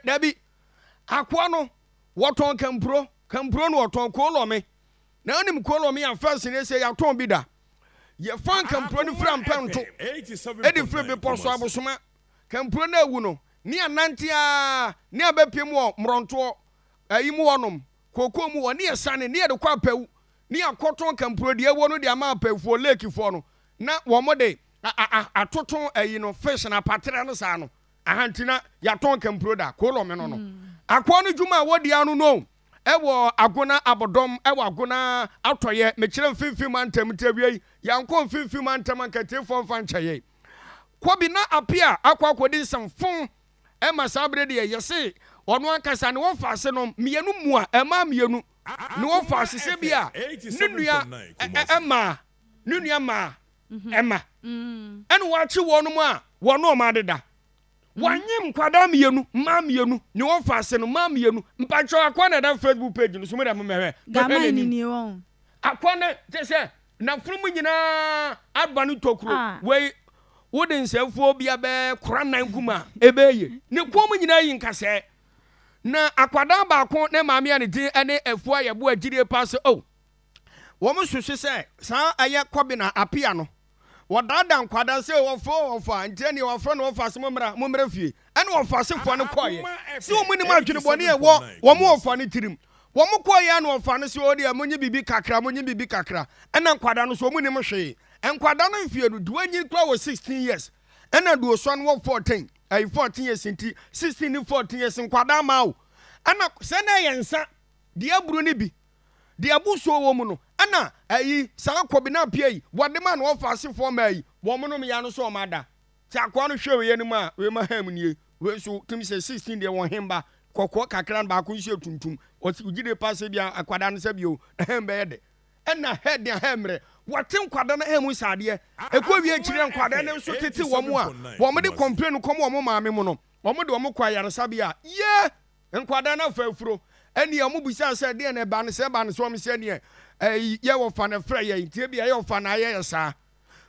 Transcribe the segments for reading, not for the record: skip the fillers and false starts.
Dabi, akoa no wɔtɔn kampuro, kampuro no wɔtɔn koolɔme. Na wonim koolɔme a first ne sɛ yɛatɔn bi da. Yɛfa nkampuro no firi Ampɛnto de firi bepɔ so Abosoma. Kampuro no awu no, ne yɛnante ara ne abɛpiem wɔ Mmorɔntoɔ ayi mu hɔnom, kookoo mu hɔ, ne yɛsane ne yɛde kɔ Apawu ne yɛakɔtɔn kampuro deɛ ɛwɔ no de ama Apawufoɔ, lakefoɔ no, na wɔn de atoto ayi no, fish no, apatrɛ no saa no. Aha nti na yɛatɔn kampuro da, koolɔme no no. Akoa no dwuma a wɔdi ano no Ɛwɔ Agona Abɔdɔm ɛwɔ Agona atɔeɛ, mekyerɛ mfimfini mantam nti awia yi yɛankɔ mfimfini mantam anka atiefoɔ mfa nkyɛ yɛn. Kɔbi na Apia akɔ akɔdi nsɛmfo ɛma saa bere deɛ yɛse ɔno ankasa ne wɔfaase no mmienu mua ɛmaa mmienu ne wɔfaase sɛ bi a ne nua ɛmaa ne nua maa ɛma ɛna wɔakye wɔnom a wɔne wɔn adeda. Wɔnye nkwadaa mmienu, mmaa mmienu, ne wɔn fa ase no, mmaa mmienu. Mpakyɛw akoa na ɛda Facebook page no so mo dɛ mo mɛhwɛ. Mɛhwɛ n'anim. Akoa no kyɛ sɛ n'afunumu nyinaa aba no tokuro. Wei wode nsɛmfuo bi abɛɛ kora nan gu mu a ɛbɛyɛ yie. Ne kɔn mu nyinaa yi nkasɛɛ. Na akwadaa baako ne maame a ne din ne Afua Yeboah gyidie paa sɛ oh wɔn susu sɛ saa ɛyɛ Kɔbena Apia no. Wɔdaadaa nkwadaa sɛ wɔfrɛ wɔn wɔfa nti ɛneɛ wɔafrɛ no wɔfa se mommra mommra fie ɛna wɔfa asefoɔ no kɔeɛ sɛ wɔn nim adwene bɔne a ɛwɔ wɔn wɔfa no tirim wɔn kɔeɛ ɛna wɔfa no sɛ ɔdeɛ monye biribi kakra monye biribi kakra ɛna nkwadaa no so wɔn nim hwee nkwadaa no mfie no deɛ wanyin koraa wɔ 16 years ɛna deɛ ɔsua no wɔ 14 ɛyi 14 years nti 16 ne 14 years nkwadaa maa o ɛna sɛ na ɛyɛ nsa deɛ aburo no bi Deɛ abosuo wɔ mu no, ɛna ayi, saa Kobina Appiah yi, wɔde ma no ɔfa asefoɔ mmaa yi, wɔn nom ya no sɛ wɔn ada. Nti akoa no hwɛ wei anim a, wei ma ham nie, wei nso tumi sɛ 16 deɛ wɔn hemba, kɔkɔɔ kakra no baako nso yɛ tuntum, ɔsi gyidie paa sɛ bia akwadaa no sɛ bio, ham bɛyɛ dɛ. Ɛna hɛ deɛ hɛ mmerɛ, wɔte nkwadaa no ham sɛ adeɛ, ɛkɔ wie akyire a nkwadaa no nso tete wɔn a, wɔn de complain kɔm wɔn maame mo no, wɔn de wɔn kɔ ayaresabea a, yee! Nkwadaa no afa afuro. Ɛnneɛ wɔbisaa sɛ, Ɛdeɛn na ɛbaa no sɛ ɛbaa no sɛ wɔn sɛ ɛnneɛ ɛyi yɛ wɔfa na ɛfrɛ yɛn nti ebia ɛyɛ ɔfa na ayɛ yɛ saa.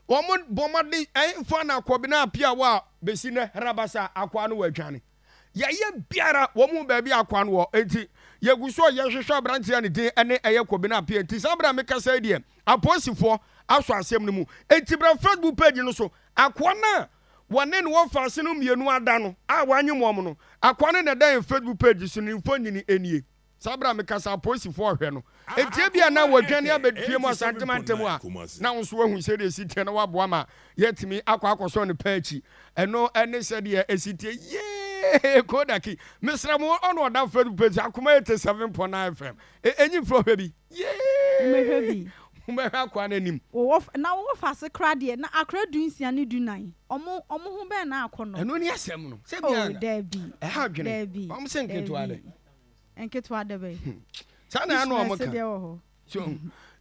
Wɔn bɔ mmɔden ɛnfa na akɔbena apia wɔ a bɛsi nnɛ rabasa akoa no wɔ adwane. Yɛyɛ biara wɔn hu baabi a akoa no wɔ nti yɛgu so yɛhwehwɛ aberanteɛ a ne din ɛne ɛyɛ Kobena Apia nti saa berɛ a mekasa yi deɛ apolisifoɔ asɔ asɛm no mu nti bra Facebook page no so akoa no a Wɔne no wɔfa ase no mmienu ada no a wɔanyem wɔn no, akoa no na ɛda yɛn Facebook page so no mfonini nie. Saa bere a mekasa apolisifoɔ rehwɛ no. Enti ebia na wɔadwane abɛpue mu Asante mantam a, na wo nso woahu sɛdeɛ ɛsi teɛ na woaboa ma yɛatumi akɔ akɔsɔ no paa akyi. Ɛno ne sɛdeɛ ɛsi teɛ. Yee! Kodaki, mesrɛ mo, ɔna ɔda Facebook page Akoma 87.9 FM. Ɛnyi mfiri ɔhwɛ bi. Yee! Wobɛhwɛ bi. Wobɛhwɛ akoa no anim. Wɔwɔ na wɔwɔ faase koraa deɛ na akora dunsia ne dunan. Ɔmo ɔmo ho bɛn na akɔ no? Ɛno ne asɛm no. Sɛ Oh bia na daabi. ɛha adwene. Daabi. Wɔn se nketewa Daabi. dɛ. Nketewa dɛ bɛn? Saa na ɛno Ishmael wɔn se ka. deɛ wɔ hɔ. So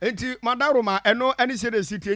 nti madaroma ɛno ɛne sɛdeɛ ɛsi tie.